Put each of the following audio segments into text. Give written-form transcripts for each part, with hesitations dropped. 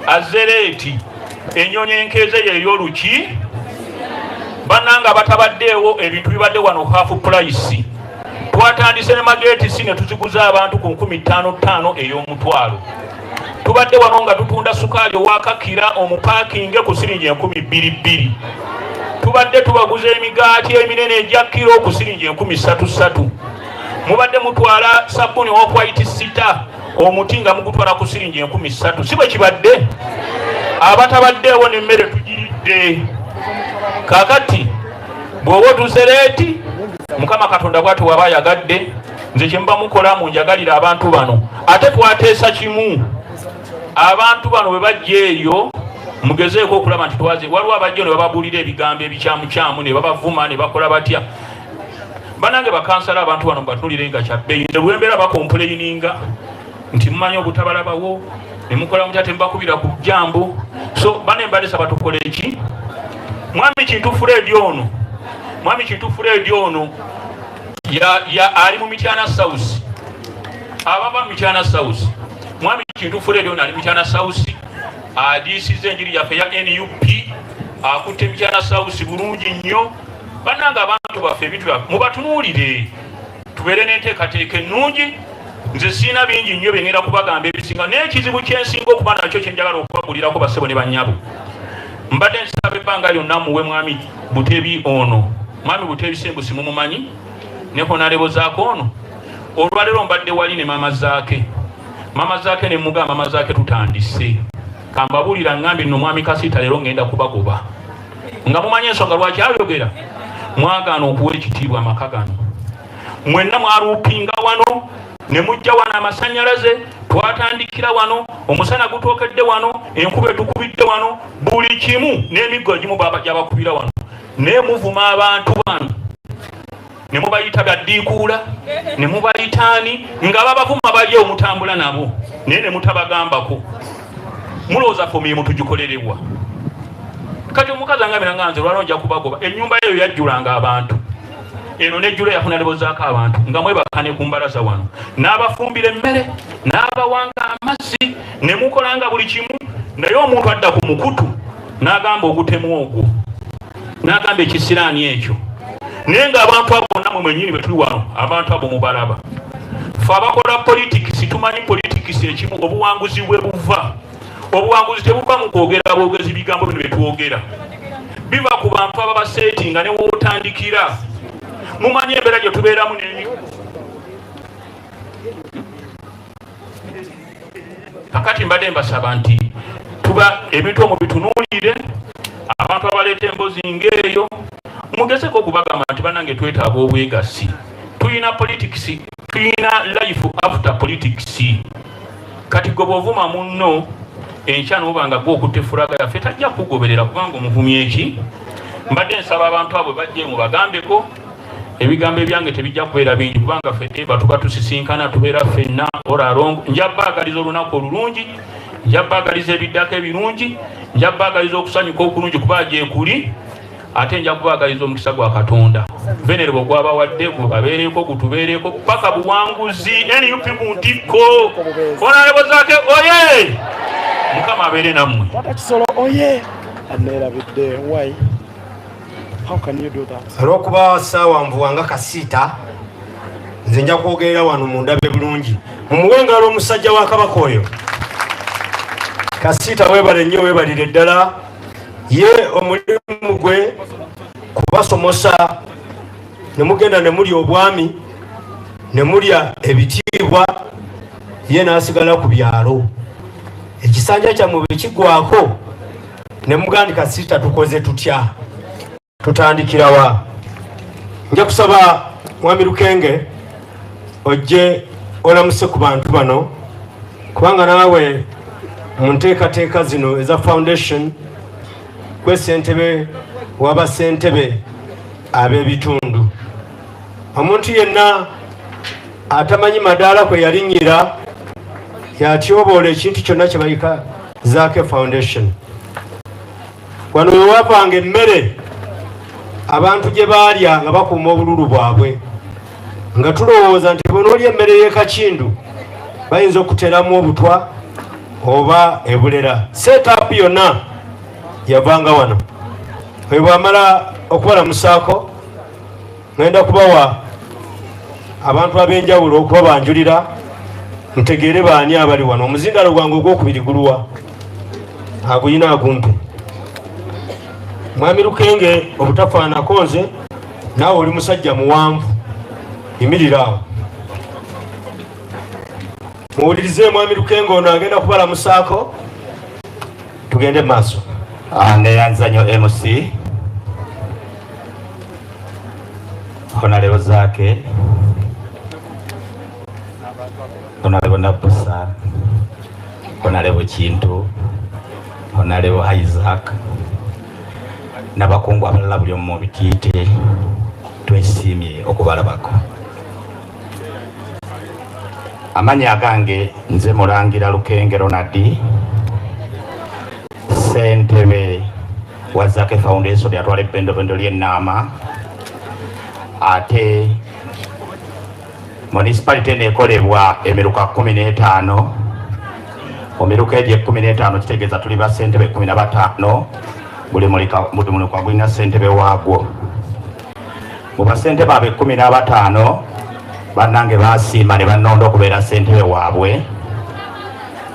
Azze leeti. Ennyonyi enkeeze yeeri oluki. Bannange abatabaddeewo ebintu bibadde wano half price. Twatandise ne mageetisi ne tuziguza abantu ku 5000 ey'omutwalo. Tubadde wano nga tutunda sukaali owakakira omupaakinge ku siringi 2200. Tubadde tubaguza emigaati eminene egya kiro ku siringi 33. Mubadde mutwala sabbuuni owa white sita omuti nga mugutwala ku siringi 3000, si bwe kibadde? Abatabaddeewo n'emmere tugiridde. Kaakati bw'oba otuuse leeti, Mukama Katonda bw'atyo bw'aba ayagadde, nze kye muba mukola munjagalire abantu bano. Ate twateesa kimu, abantu bano bwe bajja eyo mugezeeko okulaba nti twaze. Waliwo abajja ne bababuulira ebigambo ebikyamukyamu ne babavuma ne bakola batya. Banange bakansala abantu bano mubatunulire nga kya bbeeyi. Nze lwembeera bakompuleyininga nti mumanyi obutabalabawo ne mukola mutya temubakubira ku jambo. So bane mbadde saba tukole ki? Mwami Kintu Fred ono, Mwami Kintu Fred ono ya, ya ali mu Mityana South, abava mu Mityana South. Mwami Kintu Fred ono ali mu Mityana South, adiisiza enjiri yaffe ya NUP, akutte Mityana South bulungi nnyo. Bannange abantu baffe ebintu byaffe mubatunuulire, tubeere n'enteekateeka ennungi. Nze sirina bingi nnyo bye ngenda kubagamba ebisinga, naye ekizibu kye nsinga okuba nakyo kye njagala okubagulirako bassebo ne bannyabo, mbadde nsaba ebbanga lyonna muwe Mwami Butebi ono. Mwami Butebi Ssembusi mumumanyi ne Honarebo Zaake ono. Olwaleero mbadde wali ne Maama Zaake, Maama Zaake ne mugamba, Maama Zaake tutandise, kambabuulira ngambye nno Mwami Kasiita leero ngenda kubagoba. Nga mumanyi ensonga lwaki ayogera, mwagaana okuwa ekitiibwa amaka gano. Mwenna mwaluupinga wano ne mujja wano amasannyalaze, twatandikira wano, omusana gutwokedde wano, enkuba etukubidde wano, buli kimu n'emiggo egimu gyabakubira wano, naye muvuma abantu bano ne mubayita byaddiikuula ne mubayitaani nga babavuma bali ewo mutambula nabo naye ne mutabagambako. Mulowooza ffe emirimu tugikolerewa? Kati omukazi angambira nga nze lwalwo nja kubagoba. Ennyumba eyo yajjulanga abantu, eno nejjula yafuna lebozaako abantu nga mwebaka ne ku mbalaza wano, n'abafumbira emmere n'abawanga amazzi ne mukolanga buli kimu, naye omuntu adda ku mukutu n'agamba ogutemu ogwo, n'agamba ekisiraani ekyo, naye ng'abantu abo bonna mwe mwennyini bwe tuli wano, abantu abo mubalaba. Ffe abakola politikisi tumanyi politikisi ekimu obuwanguzi bwe buva. Obuwanguzi tebuva mu kwogera bwogezi bigambo bino bye twogera, biva ku bantu ababaseetinga ne w'otandikira. Mumanyi embeera gye tubeeramu n'emi Kakati mbadde mbasaba nti tuba ebintu omwo bitunuulire, abantu abaleeta embozi ng'eyo mugezeko okubagamba nti bannange twetaaga obwegassi, tulina politics, tulina life after politics. Kati gwe bw'ovuma munno enkya n'oba nga gwe okutte fulaga yaffe tajja kukugoberera kubanga omuvumye eki. Mbadde nsaba abantu abo bajje mubagambeko. Ebigambo ebyange tebijja kubeera bingi kubanga ffe eva tuba tusisinkana tubeera ffenna oralong. Nja baagaliza olunaku olulungi, nja baagaliza ebiddako ebirungi, nja baagaliza okusanyuka okulungi kuba gyekuli, ate nja kubaagaliza omukisa gwa Katonda venerable gwabawadde gubabeereko gutubeereko paka buwanguzi. NUP ku ntikko. Honorable Zaake oye! Mukama abeere nammwe. Taata Kisolo oye! Aneerabidde why? How can you do that? Olw'okuba ssaawa nvuwa nga kasiita, nze nja kwogerera wano mundabe bulungi. Mumuwe engalo omusajja wa Kabaka oyo. Kasiita weebale nnyo, weebalire ddala. Ye omulimu gwe kubasomosa ne mugenda ne mulya obwami ne mulya ebitiibwa, ye n'asigala ku byalo. Ekisanja kyammwe bwe kiggwako ne mugamba nti Kasiita tukoze tutya, tutandikirawa? Nja kusaba Mwami Lukenge ojje olamuse ku bantu bano, kubanga naawe mu nteekateeka zino eza foundation gwe ssentebe w'abassentebe ab'ebitundu. Omuntu yenna atamanyi madaala kwe yalinnyira yatyoboola ekintu kyonna kye bayita Zaake Foundation. Wano we wavanga emmere abantu gye baalya nga bakuuma obululu bwabwe, nga tulowooza nti bw'onoolya emmere y'e Kakindu bayinza okuteramu obutwa oba e Bulera. Setup yonna yavanga wano. Oyo bwamala okubalamusaako ngenda kubawa abantu ab'enjawulo okubabanjulira ntegeere baani abali wano. Omuzindalo gwange ogwokubiri guluwa? Aguyina agumpe. Mwami Lukenge obutafaanako nze naawe oli musajja muwanvu, yimirira awo. Muwulirize Mwami Lukenge ono agenda kubalamusaako tugende mu maaso. Ah, neyanza nyo MC Honorable Zaake, Honorable Nabusa, Honorable Kintu, Honorable Isaac n'abakungu abalala buli omu mu bitiite twesiimye okubalabako. Amannya agange nze Mulangira Lukenge Ronald, ssentebe wa Zake Foundation yatwala ebbendobendo ly'ennaama ate municipality eno ekolebwa emiruka 15. Mu miruka egyo 15 kitegeeza tuli ba ssentebe 15, buli muluka gulina ssentebe waagwo. Mu bassentebe abo ekkumi n'abataano bannange baasiima ne bannonda okubeera ssentebe waabwe.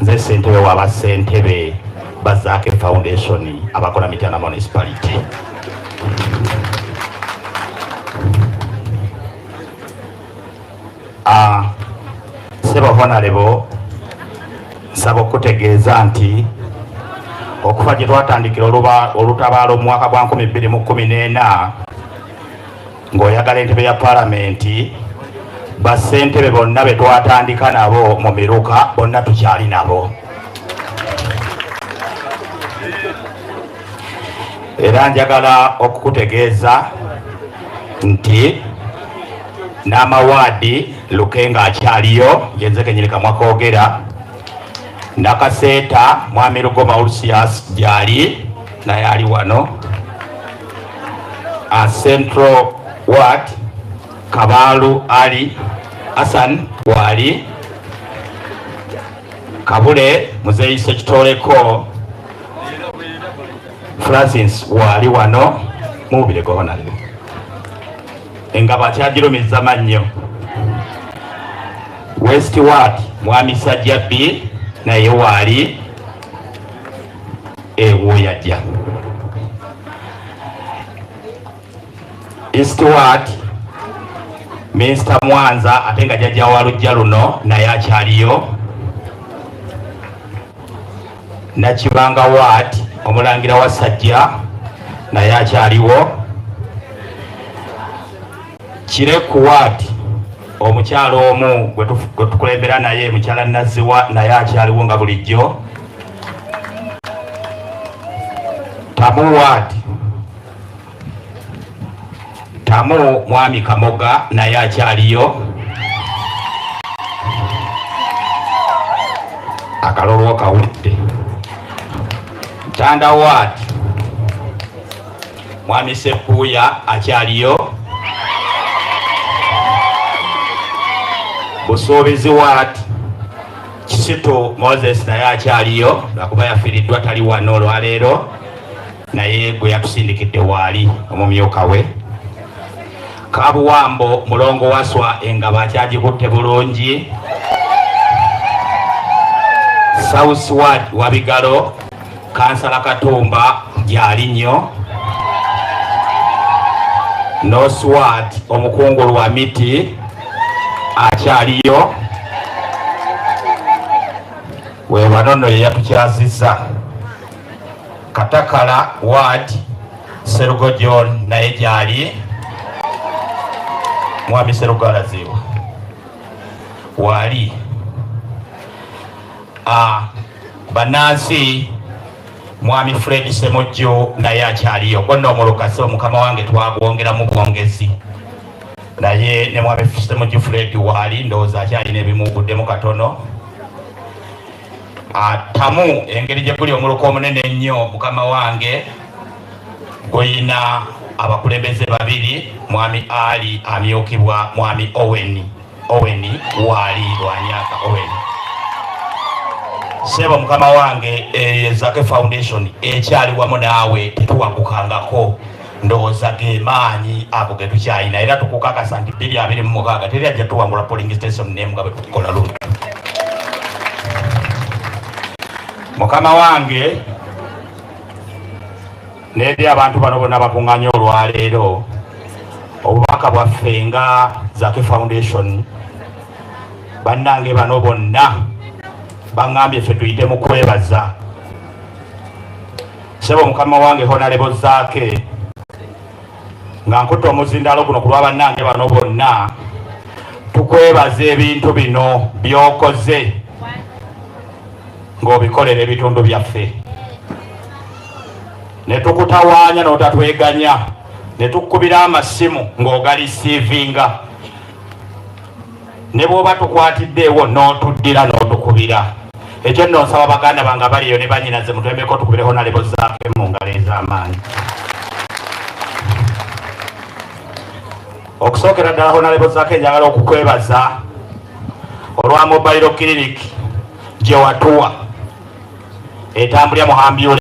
Nze ssentebe wa bassentebe ba Zaake Foundation abakola Mityana Municipality. Ah, Ssebo Honalebo, nsaba okukutegeeza nti okuva gye twatandikira olutabaalo mu mwaka gwa 2014 ng'oyagala entebe ya palamenti, bassentebe bonna be twatandika nabo mu miruka bonna tukyali nabo. Era njagala okukutegeeza nti n'amawaadi Lukenga akyaliyo, ngenze kenyini kamwa koogera. Nakaseeta Mwami Lugoma Olusias gyali naye ali wano. A Central Ward Kabaalu Ali Hassan waali. Kabule Muzeeyi Ssekitooleko Francis waali wano muwubireko honalebo engabo akyagirumizza mannyo. West Ward Mwami Sajjabbi naye waali ewuuyajja. East Ward Minisita Mwanza ate nga jjajja wa lujja luno naye akyaliyo. Nakibanga Ward omulangira wa Sajja naye akyaliwo. Kireku Ward omukyalo omu gwe tukulembera naye mukyala Nazziwa naye akyaliwo nga bulijjo. Tamu Ward Tamu Mwami Kamoga naye akyaliyo. Akalulu kawudde. Tanda Ward Mwami Ssepuuya akyaliyo. Busuubizi Ward Kisitu Moses naye akyaliyo lwakuba yafiiriddwa tali wano olwaleero. naye gwe yatusindikidde waali omumyuka we Kabuwambo Mulongo Waswa engabo akyagikutte bulungi. South Ward Wabigalo Kansala Katumba gyali nnyo. North Ward omukungulu wa miti akyaliyo. Wewano nno ye yatukyazizza. Katakala Ward Serugo John naye gyali. Mwami Serugo alaziibwa waali. Ah, bannansi Mwami Fred Semujju naye akyaliyo. Gwonna omuluka ssebo mukama wange twagwongeramu bwongezi naye ne Mwami Semujju Fred waali, ndowooza akyalina ebimuguddemu katono. Atamu engeri gye guli omuluka omunene ennyo mukama wange guyina abakulembeze babiri, Mwami Ali amyukibwa Mwami Owen. Owen waali Lwanyaka Owen. Ssebo mukama wange, eyo Zake Foundation ekyali wamu naawe, tetuwagukangako. Ndowooza ge maanyi ago ge tukyalina, era tukukakasa nti 2026 teri ajja tuwangula polling station n'emu nga bwe tukola luno. Mukama wange, n'eri abantu bano bonna bakuŋŋaanye olwaleero, obubaka bwaffe nga Zake Foundation, bannange bano bonna baŋŋambye ffe tuyite mu kwebaza. Ssebo mukama wange Honorable Zaake, nga nkutte omuzindaalo guno ku lwa bannange bano bonna, tukwebaza ebintu bino by'okoze ng'obikolera ebitundu byaffe, ne tukutawaanya n'otatweganya, ne tukukubira amasimu ng'ogalisiivinga, ne bw'oba tukwatiddeewo n'otuddira n'otukubira. Ekyo nno nsaba baganda bange abali eyo ne bannyinaze mutwembeko tukubire Honorable Zaake mu ngalo ez'amaanyi. Okusookera ddala Honorable Zaake, njagala okukwebaza olwa mobile clinic gye watuwa etambulira mu ambulance.